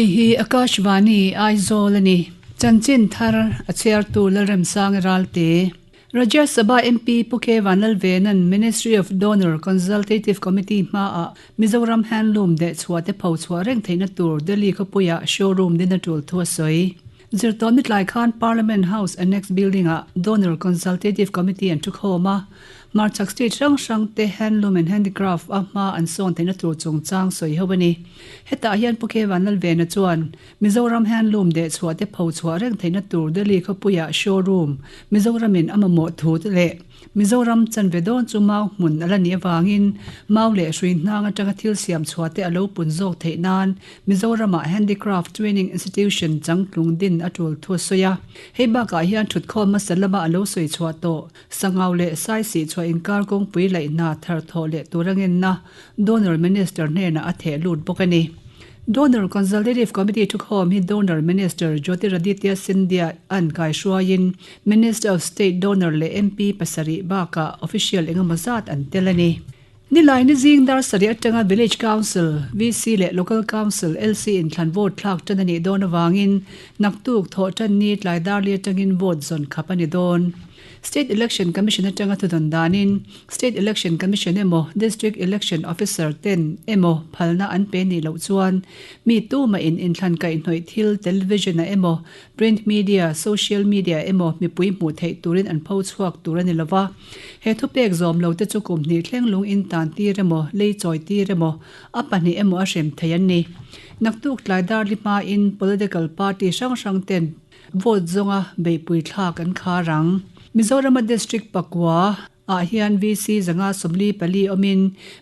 Hei hi Akashvani, Aizawl a ni. Chanchin thar a chhiartu Lalremsanga Ralte. Rajya Sabha MP Pu K Vanlalvena'n Ministry of Donor Consultative Committee hmaah Mizoram Handloom dehchhuah te phochhuah reng theihna tur Delhi khawpuiah showroom din a tul thu a sawi. Zirtawmni tlai khan Parliament House Annex Building-ah Donor Consultative Committee an thukhawm a, hmarchhak state hrang hrangte handloom and handicraft a hma an sawn theihna tur chungchang sawi ho a ni. Hetah hian Pu K Vanlalvena chuan Mizoram handloom dehchhuah te phochhuah reng theihna tur Delhi khawpuiah showroom Mizoramin a mamawh thu leh Mizoram chanve dawn chu mau hmun a la nih avangin mau leh hrui hnang atanga thil siam chhuah te a lo pun zawk theih nan Mizoramah Handicraft Training Institution changtlung din a tul thu a sawi a. Hei bakah hian thutkhawm hmasa lama a lo sawi chhuah tawh Sangau leh Saisih chhuah inkar kawngpui laih hna thar thawh leh tur a ngenna Donor Minister hnenah a theh lut bawk a ni. Donor Consultative Committee thukhawm hi Donor Minister Jyotiraditya Scindia an kaihruaiin Minister of State Donor leh MP pasarih bakah official engemaw zat an tel a ni. Nilai ni zing dar sarih atanga Village Council, VC, leh Local Council, LC, inthlan vote thlak tan a nih dawn avangin naktuk thawh tan ni tlai darli atangin vote zawn khap a ni dawn. State Election Commission atanga thudawn danin State Election Commission emaw District Election Officer ten emaw phalna an pe nih loh chuan mi tumah-in inthlan kaihhnawih thil television-ah emaw print media, social media emaw mipui hmuh theih turin an pho chhuak tur a ni lo va. He thupek zawm lo te chu kum hnih thleng lung in tan tir emaw, lei chawi tir emaw, a pahnih emaw a hrem thei an ni. Naktuk tlai darli hmain political party hrang hrang ten vote zawnga beihpui thlak an khar ang. Mizorama district pakua ah hian VC zanga 44 awmin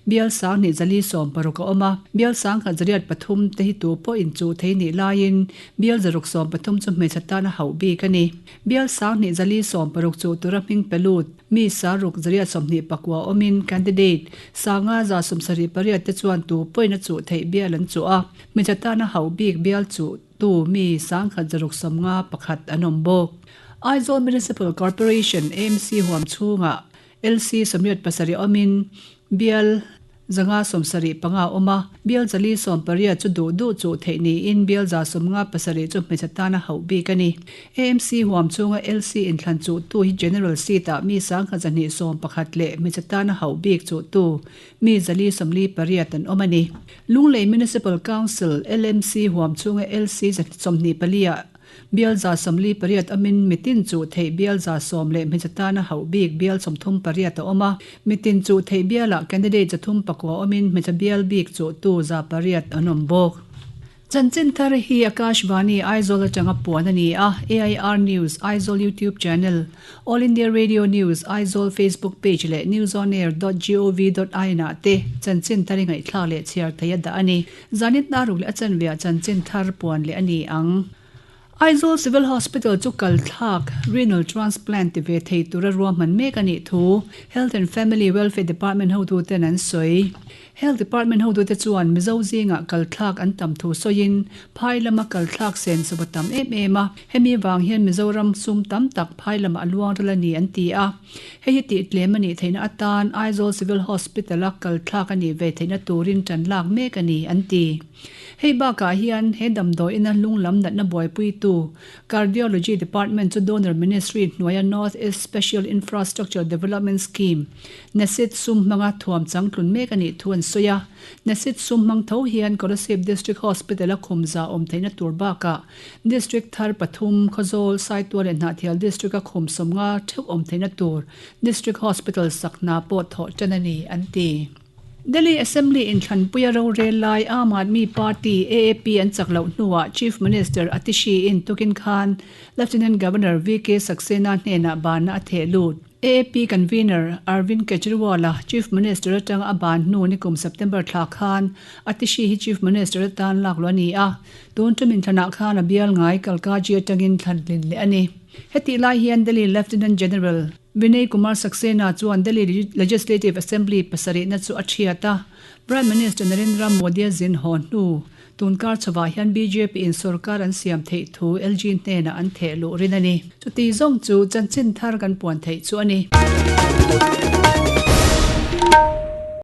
bial sang hnih zali 60 a awm a, bial sang khat zariat pathum te hi tu pawh inchuh thei nih laiin bial zaruk 13 chu hmeichhe tan a hauh bik a ni. Bial sang hnih zali 60 chuh tura hming pe lut mi saruk zariat 29 awmin candidate sanga za 78 te chuan tu pawhin a chuh theih bial an chuh a, hmeichhe tan a hauh bik bial chuh tu mi sang khat zaruk 51 an awm bawk. Aizawl Municipal Corporation, AMC, huam chhungah LC 87 awmin bial 575 a awm a, bial 480 chu duh duh chuh theih niin bial 157 chu hmeichhe tana hauh bik a ni. AMC huam chhunga LC inthlan chuhtu hi General Seat-ah mi 1211 leh hmeichhe tana hauh bik chuhtu mi 448 an awm a ni. Lunglei Municipal Council, LMC, huam chhunga LC 24-ah Bial 48 awmin mitin chuh theih bial 10 leh hmeichhe tana hauh bik bial 38 a awm a. Mitin chuh theih bialah candidate 309 awmin hmeichhe bial bik chuhtu 800 an awm bawk. Chanchin thar hi Akashvani Aizawl atanga puan a ni a, AIR News Aizawl YouTube channel, All India Radio News Aizawl Facebook page leh newsonair dot gov dot in ah te chanchin thar i ngaihthlak leh chhiar thei a dah a ni. Zanin hnaruk leh a chanveah chanchin thar puan leh a ni ang. Aizawl Civil Hospital chu kal thlak, renal transplant ti ve thei tura ruahman mek a nih thu Health and Family Welfare Department hotuten an sawi. Health Department hotute chuan Mizo zingah kal thlak an tam thu sawiin phai lama kal thlak sen sawp a tam em em a, hemi vang hian Mizoram sum tam tak phai lamah a luang ral a ni an ti a. Hei hi tih tlem a nih theihna atan Aizawl Civil Hospital-a kal thlak a nih ve theihna turin tan lak mek a ni, an ti. Hei bakah hian he damdawiina lunglam natna buaipuitu Cardiology Department chu Donor Ministry hnuaia North East Special Infrastructure Development Scheme, NESID, sum hmanga thuam changtlun mek a nih thu an sawi a. NESID sum hmang tho hian Kolasib District Hospital-a khum za awm theihna tur bakah District thar pathum, Khawzawl, Saitual leh Hnahthial District-a khum 50 theuh awm theihna tur District Hospital sak hna pawh thawh tan a ni, an ti. Delhi Assembly inthlanpuia rorel lai Aam Aadmi Party, AAP, an chak loh hnuah Chief Minister Atishi-in tukin khan Lieutenant Governor VK Saxena hnenah banna a theh lut. AAP Convener Arvind Kejriwal-a Chief Minister atanga a ban hnu nikum September thla khan Atishi hi Chief Minister atan lak luh a ni a, tun tum inthlanah khan a bial ngai Kalkaji atangin thlan tlin leh a ni. Hetih lai hian Delhi Lieutenant General Vinay Kumar Saxena chuan Delhi Legislative Assembly pasarihna chu a thiat a, Prime Minister Narendra Modi-a zin haw hnu Tunkar chhovah hian bjp in sorkar an siam theih thu LG hnenah an theh luh rin a ni. Chuti zawng chu chanchin thar kan puan theih chu a ni.